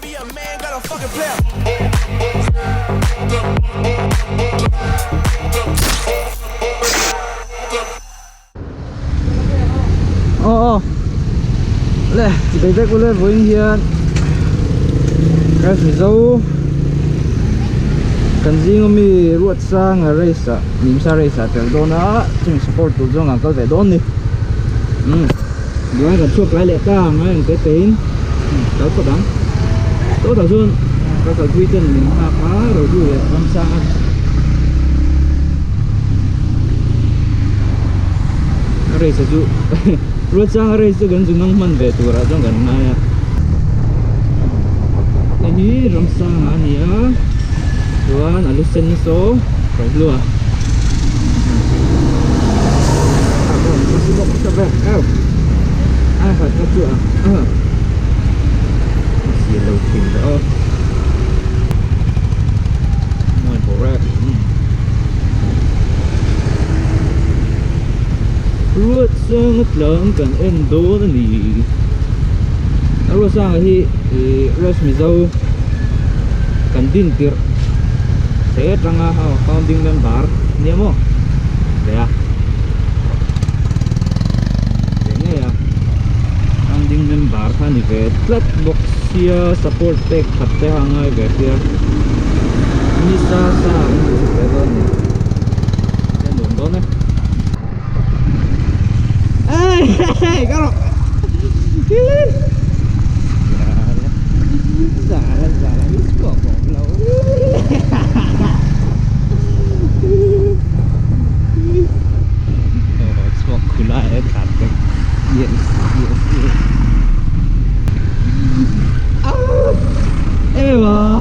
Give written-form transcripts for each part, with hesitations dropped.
Aw aw le chibai vek ule vawiin hian Crash Mizo kan zinga mi Ruatsanga race ah Nimsa race ah tel dawn a chumi support tur zawng ah kal ve dawn ni umm duai kan chhuak lai leh ta ngai ang te te in kal phawt ang tawtah chuan ka kalpui ten min nghak a Rohlu leh Ramsanga. A race a chu Ruatsanga race chu kan zu nang hman ve turah chuan kan ngai a hei hi Ramsanga a ni a chuan a lu sen saw Rohlua Ruatsanga tlang kan en dawn a ni a Ruatsanga hi ih Rest Mizo kan din tirh te atanga founding member nia maw ve a ve ngei a founding member kha a ni ve tlat bawk sia support pek khat te kha a ngai ve sia ni sa sa an duh ve dawn a ni a nuam dawn e ê có rồi Yes, yes, yes. Em à.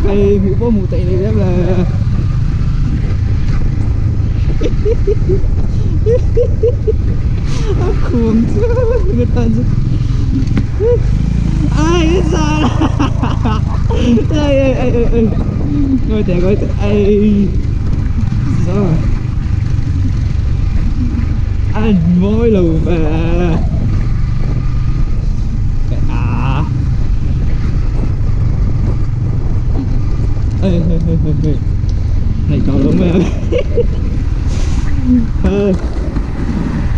Cái mũ bó mũ tay này rất là Khum người ta ai sao ê ê ê ê ngồi tè ngồi tè ê sao anh mỗi lần về à ê ê ê ê này trò lắm em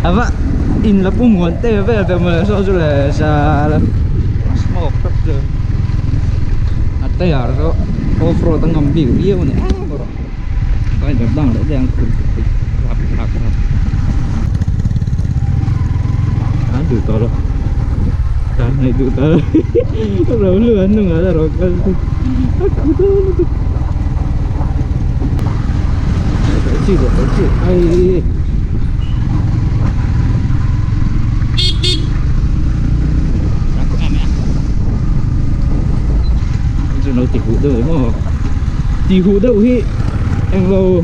à vâng in là cũng muốn tê về về mà sao rồi là sao là smoke rất rồi à tê à rồi off road đang ngầm biểu yêu này cái đẹp đang để đang rap rap rap à đủ to rồi ta này đủ to rồi luôn nữa là rồi cái gì cái gì ai nó tỉ hụ đâu đúng tỉ hụ đâu hi anh lo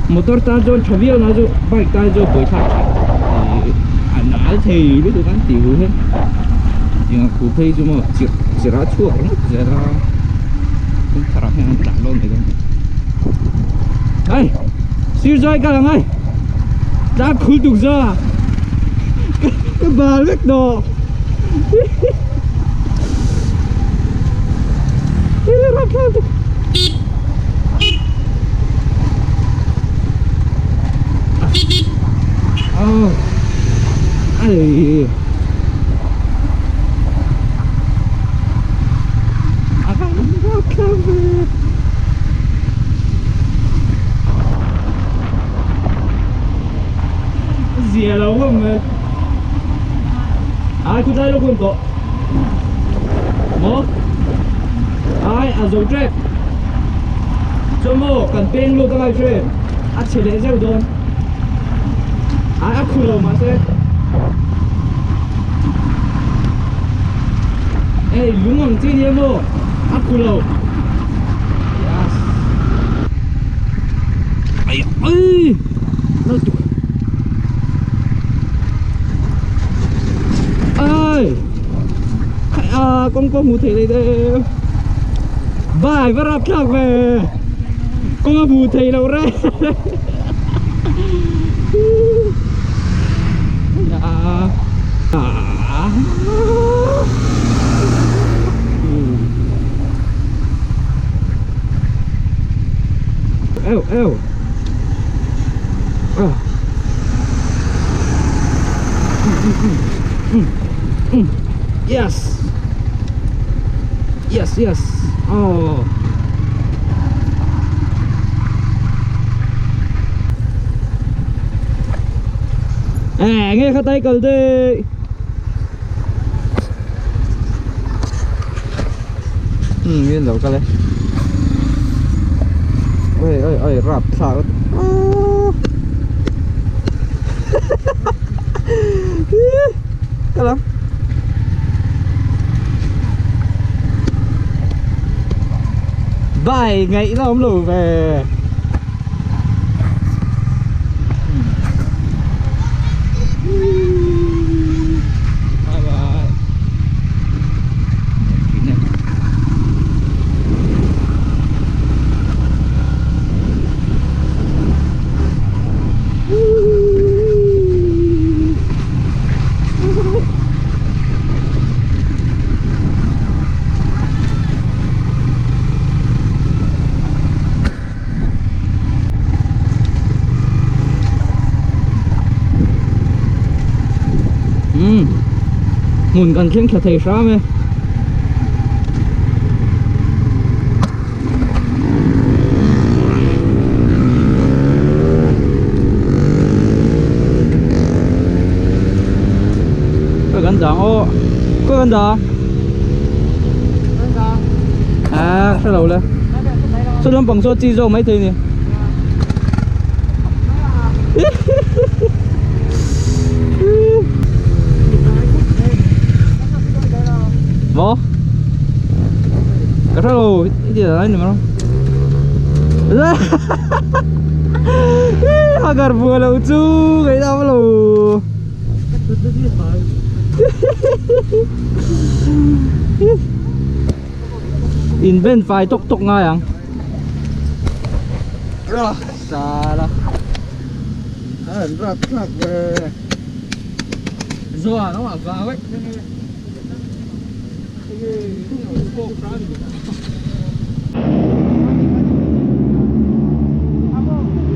motor ta cho chavia nó cho bike ta cho buổi thạc thì anh nói thì biết được ăn tỉ hụ hết nhưng mà cụ thấy chúng mà chỉ chỉ ra chuột nó chỉ ra cũng thật là hay ăn luôn này đâu siêu roi cả là ngay đã khul tục ra cái bà lết đồ ai gì đâu không ai cứ đây đâu cũng có một ai à dấu trap cho mô cần pin luôn các bạn chơi à chỉ để gieo đồn ai áp khu đầu mà sẽ ê lúng bằng chi nhé mô áp khu đầu ai ơi nó chụp ơi à con có mù thầy đây bài bắt gặp thằng về con có mù thầy đâu đấy dạ Eu eu. Yes. Yes yes. Oh. À nghe khai tay cầu đi. Nguyên lo kal e. Oi oi oi rap thlak. Kal ang. Bye ngày nó không lù về. Bye bye. Hmun kan thleng thla thei hram e. Có gần dáng ô, có gần dáng. À, sao lâu lên. Sao lâm bằng số chi dâu mấy thế nhỉ? Mo? Cái đó cái gì đấy mà không? Agar bola ucu, cái đó lo. Invent phải tốc tốc ngay à? Rồi, sao đó? Rồi nó mà vào ấy.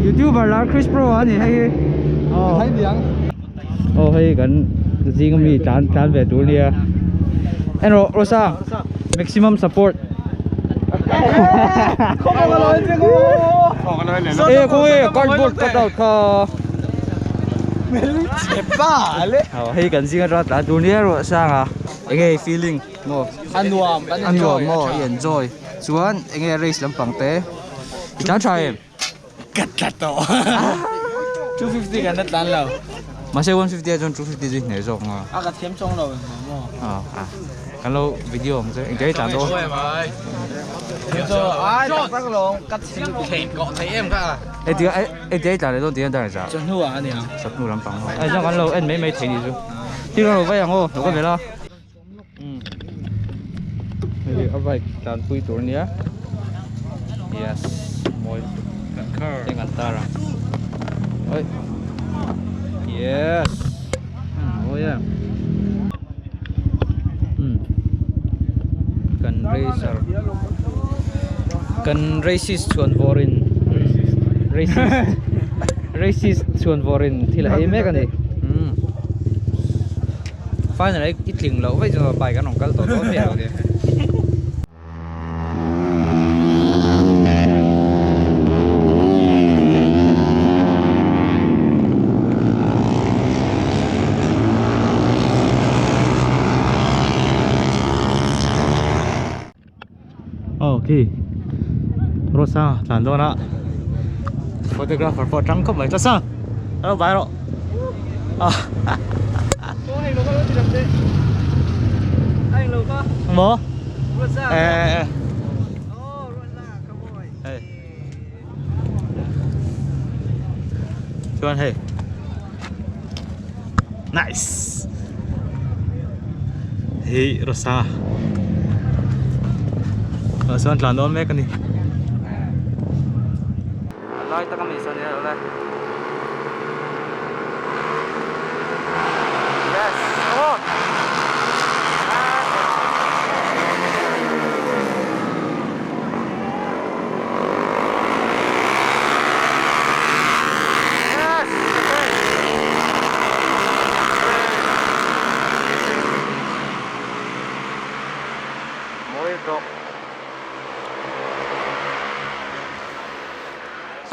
YouTuber là Chris Pro anh hay oh hay gần gì cũng bị chán chán về túi lia. Anh Rosa maximum support. Không có nói gì không. Ê cô ơi, cardboard cut out kha. Ờ hay gần gì ra tá túi lia Rosa à. Anh feeling mo. Anuam, anuam mo enjoy. Chuan enge race lampang te. I tan try em. Cắt cắt to. 250 kan tan lo. Ma se 150 a chon 250 ji ne jok nga. A ka thiam chong lo mo. À à. Kan lo video ang che enge tan do. Ai tak tak lo cắt Thầy cọ thấy em cả. Ê tia ê tia ta le don tian ta za. Chon nu à nè. Sap nu lampang. Ai jong kan lo en mai mai thei ni chu. Ti lo vai ang o, lo ka ve la. Hei a bike tan pui tur nia. Yes, moi tiếng ăn ta rồi. Ôi. Yes. Oh yeah. Kan racer. Kan racist chuan vorin. Racist. Racist chuan vorin thì là em cái này. Finally ít liền lẩu vậy rồi bài cái nòng cá tổ tốt rồi đi. Ok, Rosa làm đâu đó. Photographer for trắng không phải cho sao? Đâu bài rồi. À. Bố. Ê ê. Ê. Chuan hey. Nice. Hey Rosa. Chuan tlan dawn mek ani. Lai tak ami san nia lai. Yes. Oh.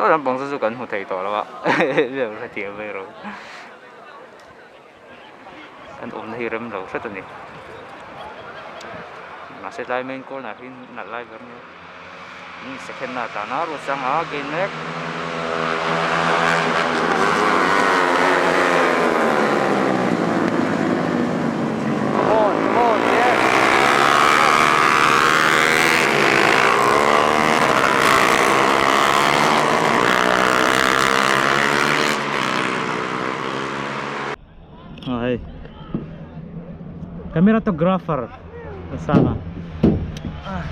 Saw lampang chu chu kan hmu thei tawh lo a lo hrethiam mai rawh kan awmna hi rem lo hret a ni mahse tlai main corner hi nalh lai ber nia second na tlan a Ruatsanga gain mek. Come on, come on, yes. Oh, hey. Cameratographer kasama. Ah.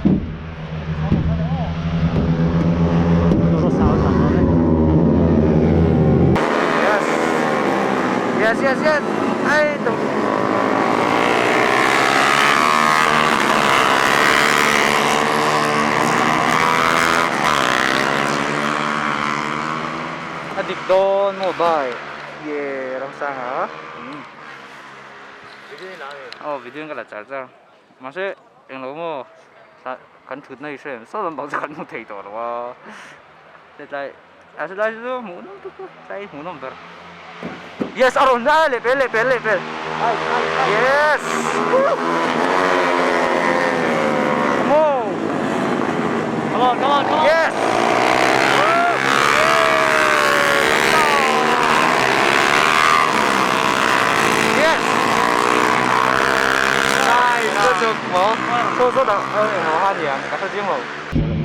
Yes. Yes, yes, yes. Ai, tum. A dik dawn maw bai. Ye Ramsanga. Aw video in ka la char char. Mahse englo maw kan thutna hi hre em saw lampang chu kan hmu thei tawh lo a. Hetlai a helai chu hmuh nawm tuk a tlai hmuh nawm ber. Yes a rawn a lehpel lehpel lehpel. Yes. Come on. Come on, come on, come on. Yes. Yes. Nice. Good job. So so da eng ha ni ang ka hre chiang lo.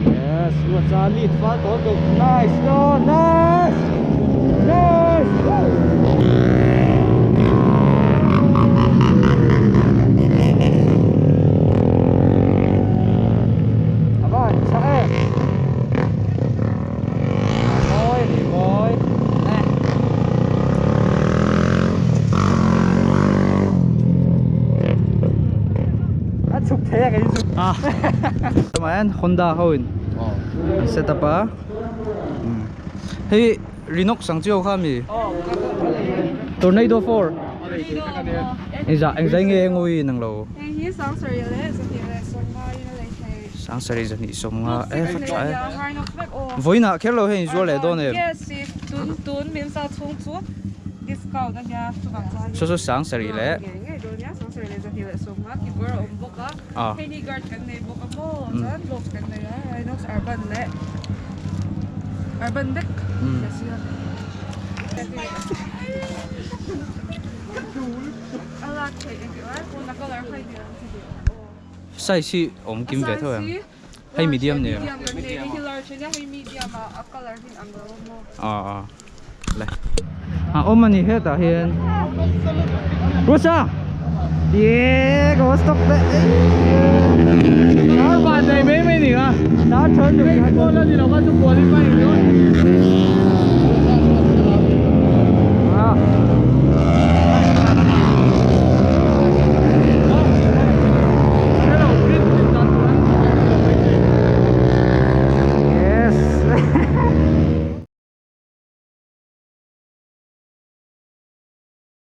Yes, what's a lead fal tawh tuk. Nice. No, nice. Nice. Aban, sak e. Mawi ni mawi. Eh. A chhuk thei a kei chu. Ah. Tamayan Honda ho in an set up a. Hei Rinox ang chiu kha mi. Tornado 4. Engza engzai nge ngoi nang lo. Hei hi sang sarih leh zahnih leh sawmnga in a lei thei. Sang sarih zahnih sawmnga e fa tha e. Rhinox vek aw. Vawiinah kher lo hei inzuar leh dawn em. Yes i tun tun min sa chhung chu discount a nia chuvang chuan. Saw saw sang sarih leh. Ngei ngei dawn nia sang sarih leh zahnih leh sawmnga keyboard a awm bawk a. Ah. Hei hi guard kan nei bawk a maw chuan gloves kan nei a Rhinox urban leh urban vek. Size hi awm kim ve tho em? Hei medium ni em? Ah ah le a awm a ni hetah hian Rusa ye ka va stop leh Tar van nei mai mai ni kha. Tar thar Hei pawn a ni lo kha chu qualify in dawn.